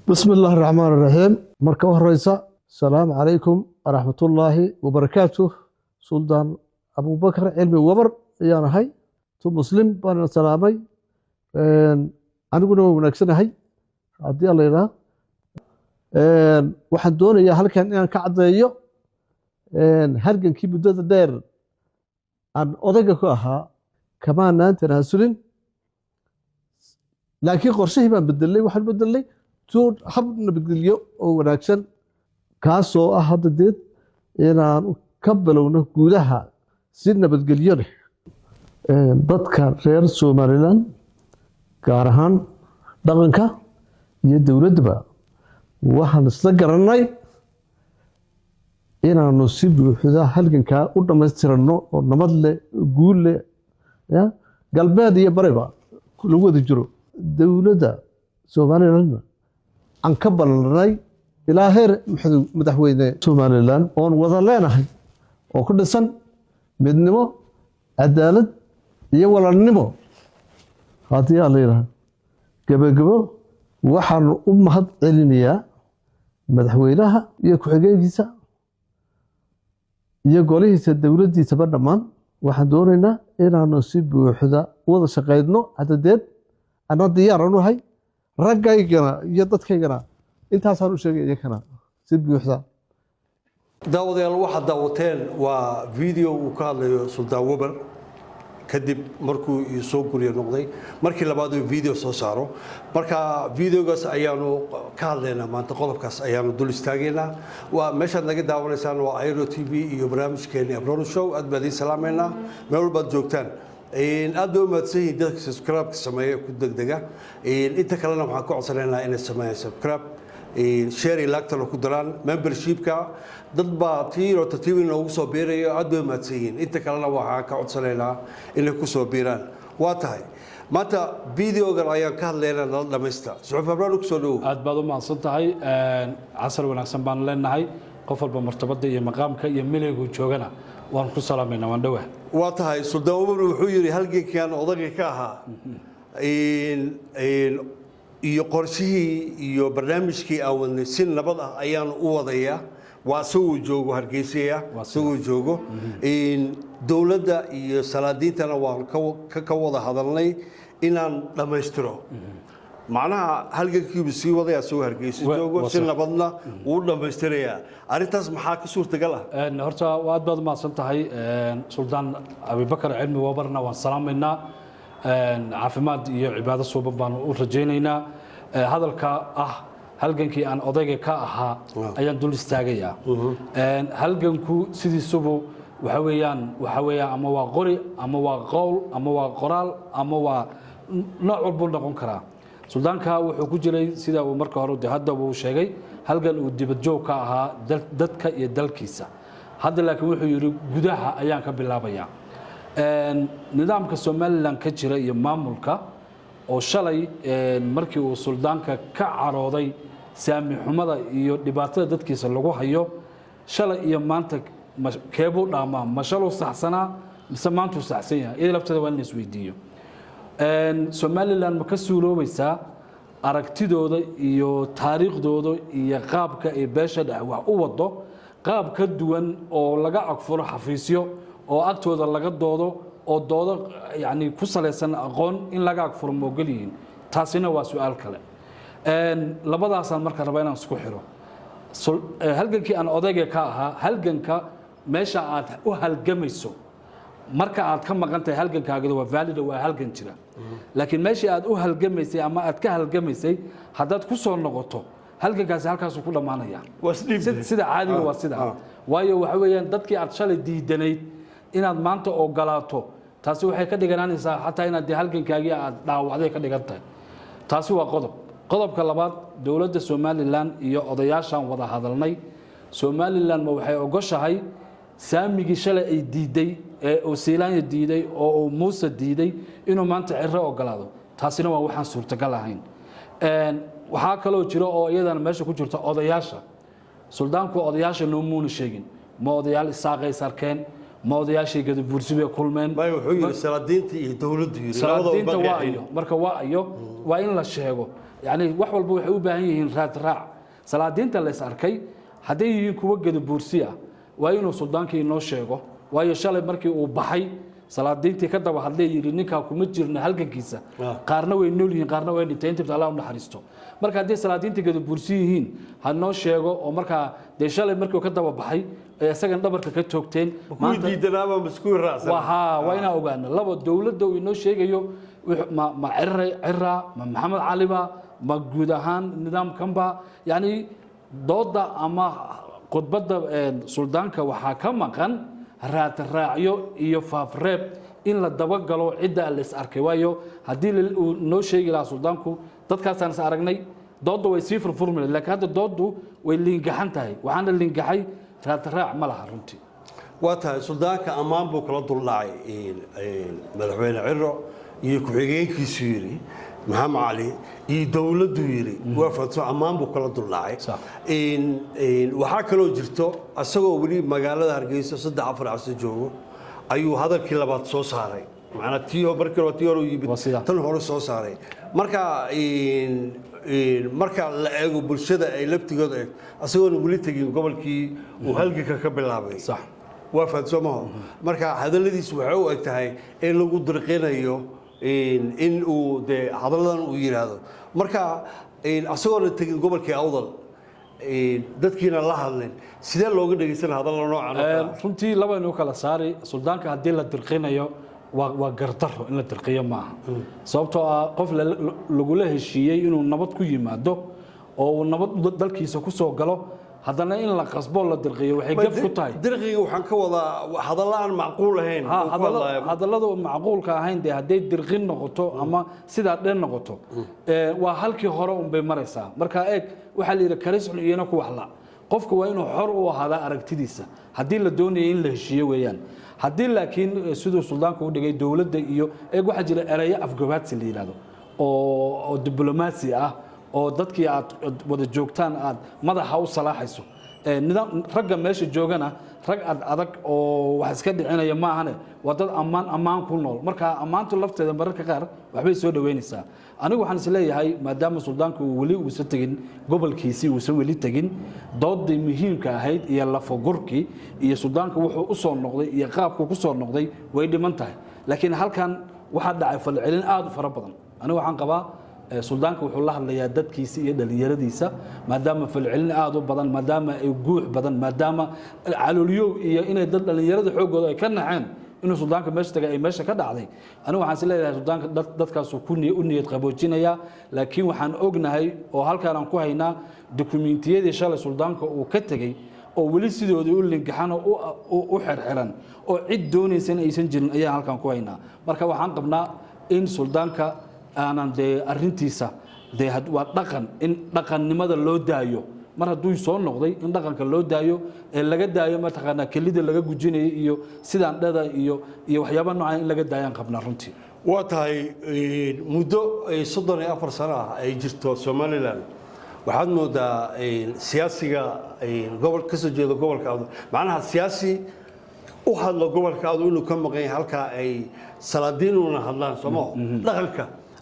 Bismi illaahi raxmaan raxiim. Marka u horeysa, asalaamu calaykum waraxmatullaahi wabarakaatuh. Suldaan Abubakar Cilmi Wabar ayaan ahay. Tu Muslim baan salaamay. Aniguna waa wanaagsanahay haddii Alla yidhaah. Waxaan doonayaa halkan inaan ka caddeeyo halgankii muddada dheer aan odayga ku ahaa kamaanaan tanaasulin, laakiin qorshihii baan bedelay. Waxaan bedelay tu hab nabadgelyo oo wanaagsan, kaasoo ah hadda deed inaan ka bilowno gudaha si nabadgelyo leh. Dadka reer Somaliland, gaar ahaan dhaqanka iyo dowladdaba, waxaan isla garannay inaanu si buuxda halgankaa u dhammaystiranno oo nabad leh, guul leh, ya galbeed iyo bariba lagu wada jiro. Dowladda Somalilandna aan ka ballanay ilaa heer madaxweyne, Somaliland oon wada leenahay oo ku dhisan midnimo, cadaalad iyo walaalnimo haddii Alla yidhaahdo. Gebagebo, waxaanu u mahad celinayaa madaxweynaha iyo ku-xigeenkiisa iyo golihiisa dowladdiisaba dhammaan. Waxaan doonaynaa inaanu si buuxda u wada shaqaydno. Hadadeed anaa diyaaran u ahay, raggaygana iyo dadkaygana intaasaan u sheegay, iyakana si buuxda. Daawadayaal, waxaad daawateen waa video uu ka hadlayo Suldaan Weber kadib markuu soo guryo noqday, markii labaad uu video soo saaro. Marka videogaas ayaanu ka hadlaynaa maanta, qodobkaas ayaanu dul istaagaynaa. Waa meeshaad naga daawanaysaan waa Iro TV iyo barnaamijkeeni Abrone Show. Aad baan idiin salaamaynaa meel walbaad joogtaan. Aad bay u mahadsan yihiin dadka subscribe-ka sameeya ku degdega. Inta kalena waxaan ka codsanaynaa inay sameeyaan subscribe, share iyo like-tana ku daraan membershipka. Dad baa tiiro tartiib inoogu soo biirayo, aad bay u mahadsan yihiin. Inta kalena waxaan ka codsanaynaa inay ku soo biiraan. Waa tahay, maanta videogan ayaan ka hadlaynaa, nala dhamaysta. Suxuf Abraan, kusoo dhowow. Aad baad u mahadsan tahay. Casar wanaagsan baan leenahay. Qof walba martabada iyo maqaamka iyo milaygu joogana waan ku salaamaynaa, waan dhowah. Waa tahay, Suldaan Umar wuxuu yidhi halgankan odagay ka ahaa iyo qorshihii iyo barnaamijkii aan wadnay si nabad ah ayaanu u wadayaa. Waa isagoo joogo Hargeysaya, isagoo joogo. Dowladda iyo salaadiintana waan ka wada hadalnay inaan dhammaystiro. Macnaha halgankiibu sii wadaya isagoo Hargeysa joogo, si nabadna wuu dhammaystirayaa. Arrintaas maxaa ka suurtagal ah? Horta aad baad u mahadsan tahay. Suldaan Abibakar Cilmi Wabarna waan salaamaynaa, caafimaad iyo cibaado suuban baanu u rajaynaynaa. Hadalka ah halgankii aan odayga ka ahaa ayaan dul istaagayaa. Halganku sidiisubu waxa weeyaan ama waa qori ama waa qowl ama waa qoraal ama waa nooc walbuu noqon karaa. Suldaanka wuxuu ku jiray, sida uu marka hore de hadda uu sheegay, halgan uu dibadjoog ka ahaa dadka iyo dalkiisa. Hadda laakiin wuxuu yidhi gudaha ayaan ka bilaabayaa. Nidaamka Somaliland ka jira iyo maamulka oo shalay markii uu suldaanka ka carooday saami xumada iyo dhibaatada dadkiisa lagu hayo, shalay iyo maanta keebuu dhaamaa? Ma shaluu saxsanaa mise maantuu saxsan yahay? Iyada lafteeda waa in la isweydiiyo. Somaliland ma ka suuroobaysaa aragtidooda iyo taariikhdooda iyo qaabka ay beesha dhex wax u wado qaab ka duwan oo laga agfuro xafiisyo oo agtooda laga doodo oo doodo yani ku salaysan aqoon in laga agfuro ma ogol yihiin? Taasina waa su-aal kale. Labadaasaan marka rabaa inaan isku xiro. Halgankii aan odayga ka ahaa, halganka meesha aad u halgamayso marka aad ka maqan tahay, halgankaagada waa valid, waa halgan jira, laakiin meeshii aad u halgamaysay ama aad ka halgamaysay haddaad ku soo noqoto, halgankaasi halkaasuu ku dhammaanaya. Waa isdhiib. Sida caadiga waa sida, waayo waxa weeyaan dadkii aad shalay diidanayd inaad maanta ogolaato, taasi waxay ka dhiganaanaysaa xataa inaad dee halgankaagii aad dhaawacday ka dhigan tahay. Taasi waa qodob. Qodobka labaad, dowladda Somaliland iyo odayaashaan wada hadalnay, Somaliland ma waxay ogoshahay saamigii shalay ay diiday ee uu Siilaanya diiday oo uu Muuse diiday inuu maanta Ciro ogolaado? Taasina waa waxaan suurtagal ahayn. Waxaa kaloo jira oo iyadana meesha ku jirta odayaasha. Suldaanku odayaasha noo muuna sheegin. Ma odayaal Isaaqays arkeen? Ma odayaashii Gadabuursi bay kulmeen? Maya, wuxuu yidhi salaadiinta iyo dowladdu yidhi labadaba. Salaadiinta ma waa qeexin. Iyo marka waa iyo waa in la sheego. Yacni wax walba waxay u baahan yihiin raad raac. Salaadiinta la is arkay hadday yihiin kuwo gadabuursi ah, waa inuu suldaankii inoo sheego, waayo shalay markii uu baxay salaadiintii ka daba hadlay yidhi ninkaa kuma jirno halgankiisa. Qaarna way nool yihiin, qaarna way dhinteen, inta Allah u naxariisto. Marka haddii salaadiinta gadabuursi yihiin, ha noo sheego. Oo markaa dee shalay markii uu ka daba baxay ee isagan dhabarka ka toogteen Kuwii diidanaaba maskuwi raacsan? Waa haa, waa inaan ogaano. Labo, dowladda uu inoo sheegayo ma Cira Cira, ma Maxamed Caliba, ma guud ahaan nidaamkanba? Yacni dooda ama khudbadda suldaanka waxaa ka maqan raadraacyo iyo faafreeb in la dabagalo cidda la is arkay, waayo haddii uu noo sheegi lahaa suldaanku dadkaasaan is aragnay, doodda way sii furfurmi lahayd. Laakiin hadda dooddu way liingaxan tahay, waxaana liingaxay raadraac ma laha runtii. Waa tahay. Suldaanka ammaan buu kala duldhacay madaxweyne Ciro iyo ku-xigeenkiisu yidhi Maxamed Cali iyo dowladdu yidhi waa fato, ammaan buu kala duldhacay. Waxaa kaloo jirto, isagoo weli magaalada Hargeysa 3-4 casho joogo ayuu hadalkii labaad soo saaray, macnaa tii markii hore tii hore u yimid Waa sidaa. tan hore soo saaray. Marka marka la eego bulshada ay laftigooda eegto, isagoona weli tegin gobolkii uu halganka ka bilaabay. Waa fahansoo maho? Marka hadalladiisu waxay u eg tahay in lagu dirqinayo in uu dee hadalladan uu yidhaahdo. Marka isagoona tegin gobolkii Awdal, dadkiina la hadlin, sidee looga dhegeysan hadalla noocan oo kale ah? Runtii labaynu kala saari. Suldaanka haddii la dirqinayo waa gardaro, in la dirqiyo maaha, sababtoo ah qof lagula heshiiyey inuu nabad ku yimaado oo uu nabad dalkiisa ku soo galo, haddana in la qasbo la dirqiyo waxay gaf ku tahay. Dirqiga waxaan ka wadaa hadalla aan macquul ahayn uu ku hadlayo. Hadallada macquulka ahayn dee hadday dirqin noqoto ama sidaa dhen noqoto, waa halkii hore unbay maraysaa. Marka eeg, waxaa la yidhi karis xun iyana ku waxla. Qofku waa inuu xor u ahaadaa aragtidiisa haddii la doonayo in la heshiiyo weeyaan. Haddii laakiin siduu suldaanku u dhigay dowladda iyo eeg, waxaa jira erayo afgobaadsi la yidhahdo oo diblomaasi ah oo dadkii aad wada joogtaan aad madaxa u salaaxayso. Nidaam ragga meesha joogana rag ad adag oo wax iska dhicinaya maahane, waa dad ammaan ammaan ku nool. Marka ammaantu lafteeda mararka qaar waxbay soo dhaweynaysaa. Anigu waxaan is leeyahay, maadaama suldaanku uu weli uusan tegin gobolkiisii, uusan weli tegin, doodii muhiimka ahayd iyo lafagurkii iyo suldaanku wuxuu u soo noqday iyo qaabku ku soo noqday way dhiman tahay. Laakiin halkan waxaa dhacay falcelin aad u fara badan. Anigu waxaan qabaa suldaanka wuxuu la hadlayaa dadkiisa iyo dhalinyaradiisa, maadaama falcelin aad u badan, maadaama ay guux badan, maadaama caloolyow iyo inay dad dhalinyarada xooggooda ay ka naxeen inuu suldaanka meesha tagay ay meesha ka dhacday. Anigu waxaan is leeyahay suldaanka dadkaasuu ku u niyad qaboojinayaa. Laakiin waxaan ognahay oo halkaan aan ku haynaa dukumiintiyadii shalay suldaanka uu ka tegey oo weli sidoodii u lingaxan oo u xirxiran oo cid doonaysa in aysan jirin ayaan halkaan ku haynaa. Marka waxaan qabnaa in suldaanka aanan dee arrintiisa dee waa dhaqan, in dhaqannimada loo daayo. Mar hadduu soo noqday, in dhaqanka loo daayo ee laga daayo mataqaanaa kelida laga gujinayo iyo sidaan dhada iyo waxyaaba noocan in laga daayaan qabnaa runtii. Waa tahay. Muddo ay 34 sano ah ay jirto Somaliland, waxaad moodaa siyaasiga gobol ka soo jeeda gobolka Awdal, macnaha siyaasi u hadlo gobolka Awdal, inuu ka maqan yahay halkaa ay salaadiinuna hadlaan sooma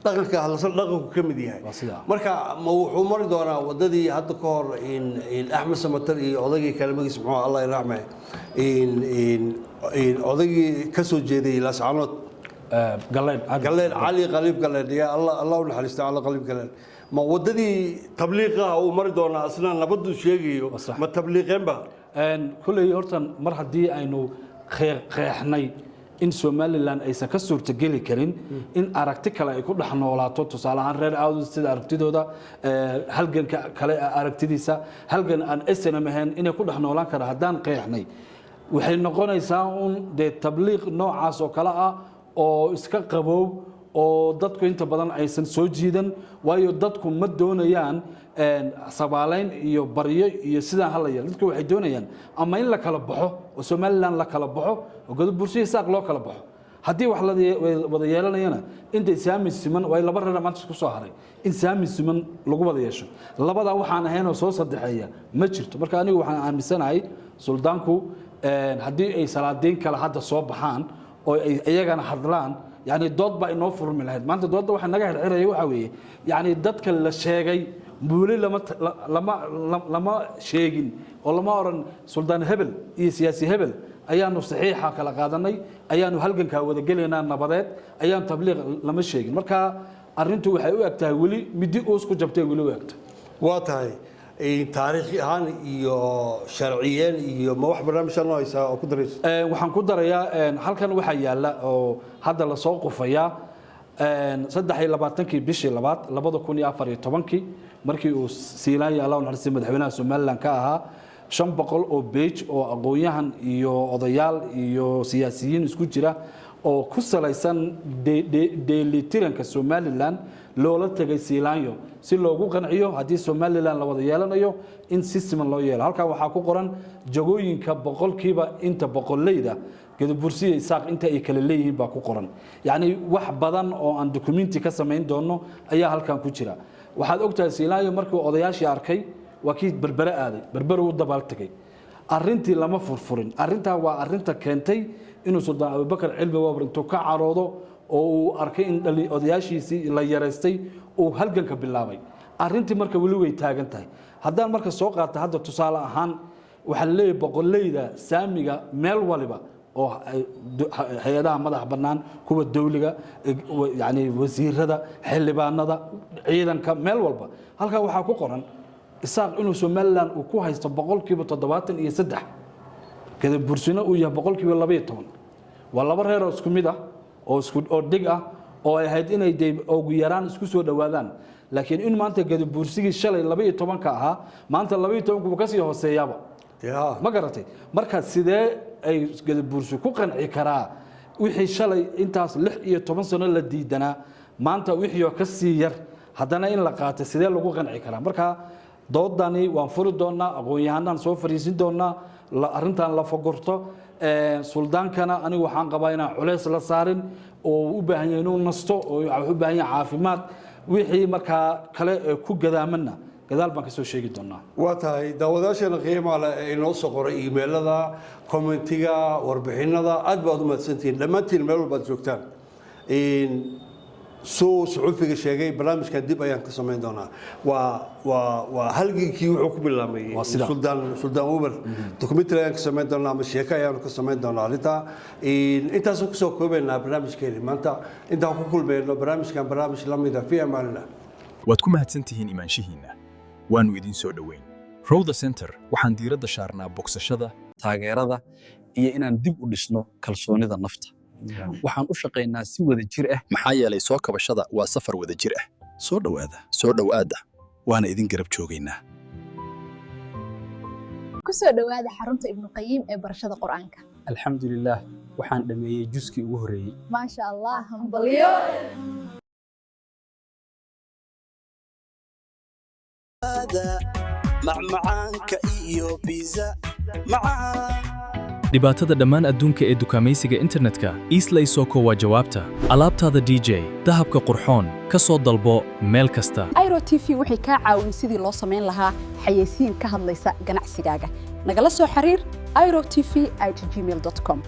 dhaqanka hadlasa dhaqanku ka mid yahay. Waa sidaa. Marka ma wuxuu mari doonaa wadadii hadda ka hor in Axmed Samatar iyo odaygii kale, magiis muxuu ahaa, Allah iraxme, in odaygii ka soo jeeday Laascaanood? Galleed. Galleen, Cali Qaliib Galleen, ya Allah, Allah u naxariista Cali Qaliib Galleen. Ma wadadii tabliiqaha uu mari doonaa asna nabadu sheegayo? Waa sax. Ma tabliiqeenba? Kulley horta mar haddii aynu qeexnay in Somaliland aysan ka suurtageli karin in aragti kale ay ku dhex noolaato, tusaale ahaan reer Awdal sida aragtidooda, halganka kale aragtidiisa, halgan aan SNM ahayn inay ku dhex noolaan kara haddaan qeexnay, waxay noqonaysaa un dee tabliiq noocaas oo kale ah oo iska qaboow oo dadku inta badan aysan soo jiidan, waayo dadku ma doonayaan sabaalayn iyo baryo iyo sidaan hala yeelo. Dadku waxay doonayaan ama in la kala baxo oo Somaliland la kala baxo oo Gadabuursi iyo Saaq loo kala baxo. Haddii wax la wada yeelanayana intay saami siman, waa laba reer maanta isku soo haray, in saami siman lagu wada yeesho. Labadaa waxaan ahayn oo soo saddexeeya ma jirto. Marka anigu waxaan aaminsanahay suldaanku haddii ay salaadiin kale hadda soo baxaan oo ay iyagana hadlaan. Yani dood baa inoo furmi lahayd. Maanta doodda waxa naga xirxiraya waxaa weeye, yani dadka la sheegay weli lama sheegin oo lama oran Suldaan hebel iyo siyaasi hebel ayaanu saxiixa kala qaadanay, ayaanu halgankaa wada gelaynaa nabadeed, ayaanu tabliiq, lama sheegin. Marka arrintu waxay u eg tahay weli midi uus ku jabtay weli u egtahay. Waa tahay. Taariikhi ahaan iyo sharciyeen iyo ma wax barnaamijka noo haysaa oo ku darayso? Waxaan ku darayaa, halkan waxaa yaalla oo hadda lasoo qufayaa 23-kii bishii labaad 2014-kii, markii uu Siilaanya, Allah u naxariistay, madaxweynaha Somaliland ka ahaa, 500 oo page oo aqoon-yahan iyo odayaal iyo siyaasiyiin isku jira oo ku salaysan dheelitiranka Somaliland loola tegay Siilaanyo si loogu qanciyo haddii Somaliland la wada yeelanayo in si siman loo yeelo. Halkan waxaa ku qoran jagooyinka boqolkiiba inta boqoleyda Gadabursiya, Isaaq inta ay kala leeyihiin baa ku qoran. Yacni wax badan oo aan documenti ka samayn doono ayaa halkan ku jira. Waxaad ogtahay Siilaanyo markii odayaashii arkay waa kii Berbere aaday, Berbere u dabaal tegay. Arrintii lama furfurin. Arrintaa waa arrinta keentay inuu Suldaan Abubakar Cilmi Wabar intuu ka caroodo oo uu arkay in odayaashiisii la yaraystay uu halganka bilaabay. Arrintii marka weli way taagan tahay. Haddaan marka soo qaata hadda tusaale ahaan, waxaa la leeyahay boqoleyda saamiga meel waliba oo hay-adaha madax bannaan, kuwa dowliga, yani wasiirada, xildhibaanada, ciidanka, meel walba. Halkaa waxaa ku qoran Isaaq inuu Somaliland uu ku haysto 73%, Gadabursino uu yahay 12%. Waa laba reer oo isku mid ah oo isku oo dhig ah oo ay ahayd inay dee ugu yaraan isku soo dhowaadaan, laakiin in maanta Gadabursigii shalay 12-ka ahaa maanta 12-ku wuu kasii hooseeyaaba. Ma garatay? Marka sidee ay Gadabursi ku qanci karaa wixii shalay intaas 16 sano la diidanaa, maanta wixii oo ka sii yar haddana in la qaatay, sidee lagu qanci karaa? Marka doodani waan furi doonaa, aqoon-yahanaan soo fariisin doonaa, arrintan la fagurto. Suldaankana anigu waxaan qabaa inaan culeys la saarin oo u baahan yahay inuu nasto oo wuxuu u baahan yahay caafimaad. Wixii markaa kale ee ku gadaamanna gadaal baan ka soo sheegi doonaa. Waa tahay. Daawadayaasheena qiimaha leh ee inoo soo qoray emailada, commentiga, warbixinada, aad baad u mahadsantihiin dhammaantiin meel walbaad joogtaan. Suu suxufiga sheegay, barnaamijkan dib ayaan ka samayn doonaa. Waa halgankii wuxuu ku bilaabmay Waa sidaa. Suldaan Uber documentary ayaan ka samayn doonaa ama sheeko ayaanu ka samayn doonaa arrintaa. Intaasaan kusoo koobaynaa barnaamijkeeni maanta. Intaan ku kulmayno barnaamijkan barnaamij la mida, fi amaanillah. Waad ku mahadsan tihiin imaanshihiinna, waannu idin soo dhoweyn. Rowda Center waxaan diiradda saarnaa bogsashada, taageerada iyo inaan dib u dhisno kalsoonida nafta. Waxaan u shaqaynaa si wada jir ah. Maxaa yeelay soo kabashada waa safar wada jir ah. Soo dhowaada. Soo dhowaada. Waana idin garab joogaynaa. Ku soo dhowaada xarunta Ibnuqayim ee barashada Qur'aanka. Alxamdulilaah, waxaan dhammeeyey juskii ugu horreeyey. Maasha Allah, hambalyo! Macmacaanka iyo pizza macaan. Dhibaatada dhammaan adduunka ee dukaamaysiga internetka, Easlay Soko waa jawaabta. Alaabtaada DJ, dahabka qurxoon, ka soo dalbo meel kasta. Iro TV waxay kaa caawin sidii loo samayn lahaa xayeysiin ka hadlaysa ganacsigaaga. Nagala soo xiriir irotv@gmail.com.